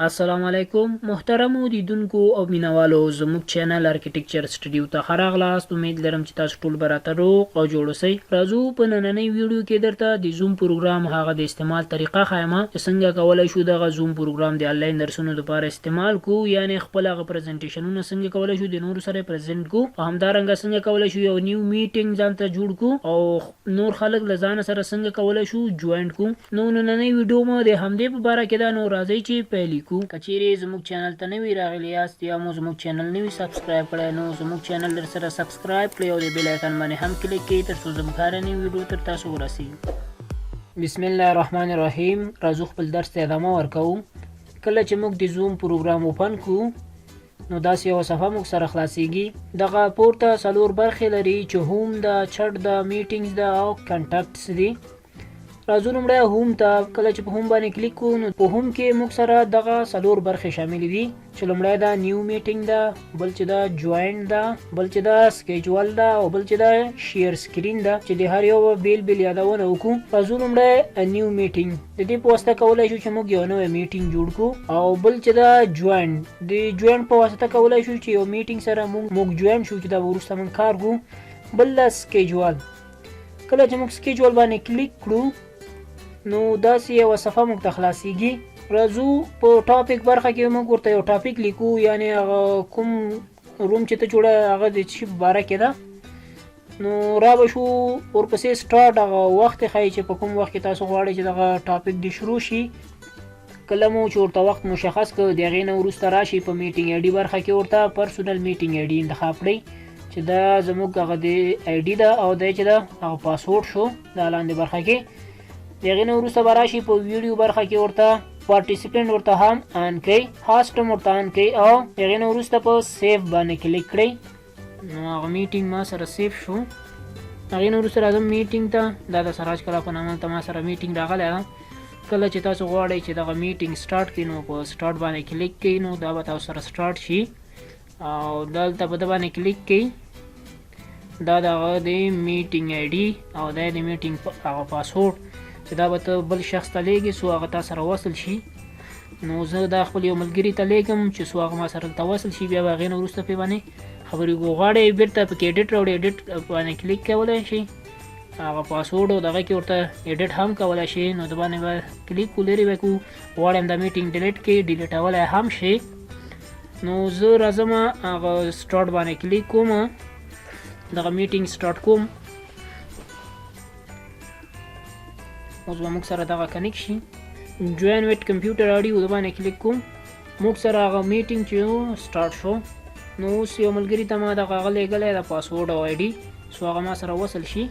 السلام علیکم محترمو لیدونکو او مینوالو، زموږ چینل ارکیټیکچر سټډیو ته ښه راغلاست. امید لرم چې تاسو ټول به راته روغ او جوړ اوسئ. راځو په نننۍ ویډیو کې درته د زوم پروګرام هغه د استعمال طریقه ښایم چې څنګه کولای شو دغه زوم پروګرام د آنلاین درسونو لپاره استعمال کو، یعنی خپل هغه پریزنټیشنونه څنګه کولای شو د نورو سره present کو، او همدارنګه څنګه کولای شو یو new meeting ځان ته جوړ کو او نور خلک له ځانه سره څنګه کولای شو join کو. نو نننۍ ویډیو مو د همدې په باره کې ده، نو راځئ چې پیل یې کړو. که چیرې زموږ چینل ته نوي راغلي یاست یا مو زموږ چینل نه وي subscribe کړی، نو زموږ چینل در سره subscribe کړئ او د bell icon باندې هم کلیک کړئ تر څو زموږ هره نوې ویډیو تر تاسو ورسیږي. بسم الله الرحمن الرحیم. راځو خپل درس ته ادامه ورکوو. کله چې موږ د زوم پروګرام open کړو نو داسې یوه صفحه موږ سره خلاصیږي. دغه پورته څلور برخې لري چې home ده، چټ ده، meetings ده او contacts دي. راځو لومړی home ته. کله چې په home باندې کلیک کوو نو په home کې موږ سره دغه څلور برخې شاملې دي چې لومړی دا new meeting ده، بل چې دا join ده، بل چې دا schedule ده او بل چې دا share screen ده، چې د هر یو بیل بیل یادونه وکړو. راځو لومړی new meeting، د دې په واسطه کولای شو چې موږ یو نوی meeting جوړ کړو، او بل چې دا join، د join په واسطه کولای شو چې یو meeting سره موږ join شو چې دا به وروسته موږ کار کوو. بل دا schedule، کله چې موږ schedule باندې کلیک کړو نو داسې یوه صفحه موږ ته خلاصیږي. راځو په topic برخه کې موږ ورته یو topic لیکو، یعنی هغه کوم room چې ته جوړه هغه د څه په باره کې ده. نو را به شو ورپسې سټارټ، هغه وخت ښایي چې په کوم وخت کې تاسو غواړئ چې دغه topic دې شروع شي. کله مو چې ورته وخت مشخص کړ د هغې نه وروسته راشي په meeting ID برخه کې ورته personal meeting ID انتخاب کړئ چې دا زموږ هغه د ID ده او دی چې ده هغه پاسورډ شو دا لاندې برخه کې. د هغې نه وروسته به راشي په ویډیو برخه کې ورته participant ورته هم on کړئ، host هم ورته on کړئ او د هغې نه وروسته په save باندې کلیک کړئ. نو هغه meeting ما سره save شو. هغې نه وروسته راځم meeting ته. دا د سراج کلا په نامه ته ما سره meeting راغلی ده. کله چې تاسو غواړئ چې دغه meeting start کړئ نو په start باندې کلیک کړئ، نو دا به تاسو سره start شي او دلته په ده باندې کلیک کړئ. دا د هغه د meeting ID او دا د meeting هغه پاسورډ چې دا به ته بل شخص ته لیږې څو هغه تا سره وصل شي. نو زه دا خپل یو ملګري ته لیږم چې څو هغه ما سره دلته وصل شي، بیا به هغې نه وروسته پرې باندې خبرې وکړو. غواړئ بېرته پکې edit راوړئ، edit باندې کلیک کولی شي، هغه پاسورډ او دغه کې ورته edit هم کولی شي. نو د باندې به کلیک کړو، لرې به کړو. غواړم دا meeting delete کړي، ډیلیټولی هم شي. نو زه راځم هغه start باندې کلیک کوم، دغه meeting start کوم. اوس به موږ سره دغه connect شي. join with computer audio د باندې کلیک کوم، موږ سره هغه meeting چې و start شو. نو اوس یو ملګري ته ما دغه هغه لیږلی د پاسورډ او ID څو هغه ما سره وصل شي.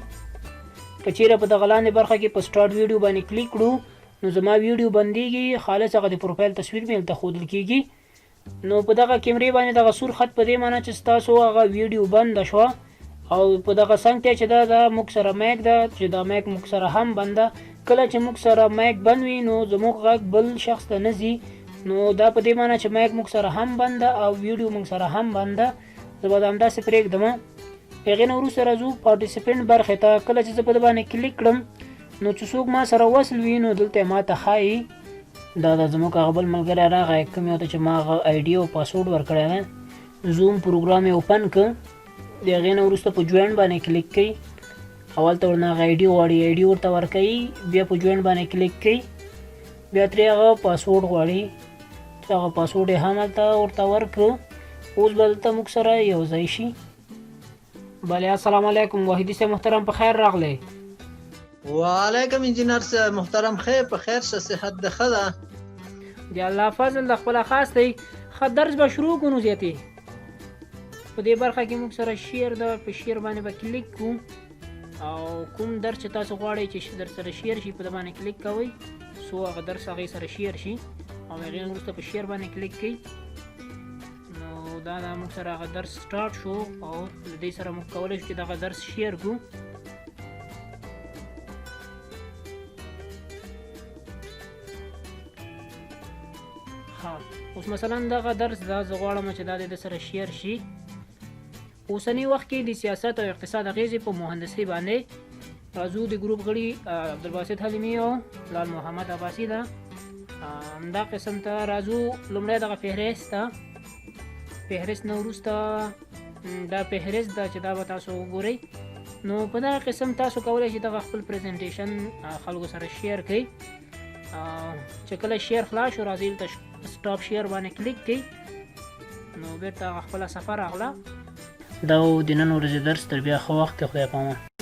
که چیرې په دغه لاندې برخه کې په start video باندې کلیک کړو نو زما ویډیو بندیږي، خالص هغه د پروفایل تصویر مې هلته ښودل کیږي. نو په دغه کیمرې باندې دغه سور خط په دې معنی چې ستاسو هغه ویډیو بنده شوه، او په دغه څنګ ته چې دا موږ سره mic ده چې دا mic موږ سره هم بنده. کله چې موږ سره mic بند وي نو زموږ غږ بل شخص ته نه ځي. نو دا په دې معنی چې mic موږ سره هم بنده او ویډیو موږ سره هم بنده. زه به دا همداسې پرېږدم. هغې نه وروسته راځو participant برخې ته. کله چې زه په ده باندې کلیک کړم نو چې څوک ما سره وصل وي نو دلته یې ما ته ښایي. دا د زموږ هغه بل ملګری راغی کوم یو ته چې ما هغه ID او پاسورډ ورکړی دی. زوم پروګرام یې open کړ، د هغې نه وروسته په join باندې کلیک کوي، اول ته ورنه هغه ID غواړي، ID ورته ورکوي، بیا په join باندې کلیک کوي، بیا ترې هغه پاسورډ غواړي چې هغه پاسورډ یې هم هلته ورته ورکړو. اوس به دلته موږ سره یو ځای شي. بله السلام علیکم وحیدي صاحب محترم، په خیر راغلی. وعلیکم انجینر صاحب محترم، خیر په خیر شه، صحت د ښه ده؟ د الله فضل د خپله خاص دی. ښه درس به شروع کړو. نو زیاتې په دې برخه کې موږ سره share ده، په share باندې به کلیک کړو او کوم درس چې تاسو غواړئ چې در سره share شي په ده باندې کلیک کوئ څو هغه درس هغې سره share شي، او هغې نه وروسته په share باندې کلیک کړئ. نو دا موږ سره هغه درس start شو او له دې سره موږ کولی شو چې دغه درس share کړو. ها اوس مثلا دغه درس دا زه غواړم چې دا دې د سره share شي. اوسنی وخت کې د سیاست او اقتصاد اغیزې په مهندسۍ باندې. راځو د ګروپ غړي عبدالباسط حلیمي او لال محمد عباسي ده. همدا قسم ته راځو. لومړی دغه فهرست ته، فهرست نه وروسته دا فهرست ده چې دا به تاسو وګورئ. نو په دغه قسم تاسو کولی شئ دغه خپل presentation خلکو سره share کړئ. چې کله share خلاص شو، راځئ دلته stop share باندې کلیک کړئ، نو بیرته هغه خپله صفحه راغله. دا و د نن ورځې درس. تر بیا ښه وخت کې، خدای پامان.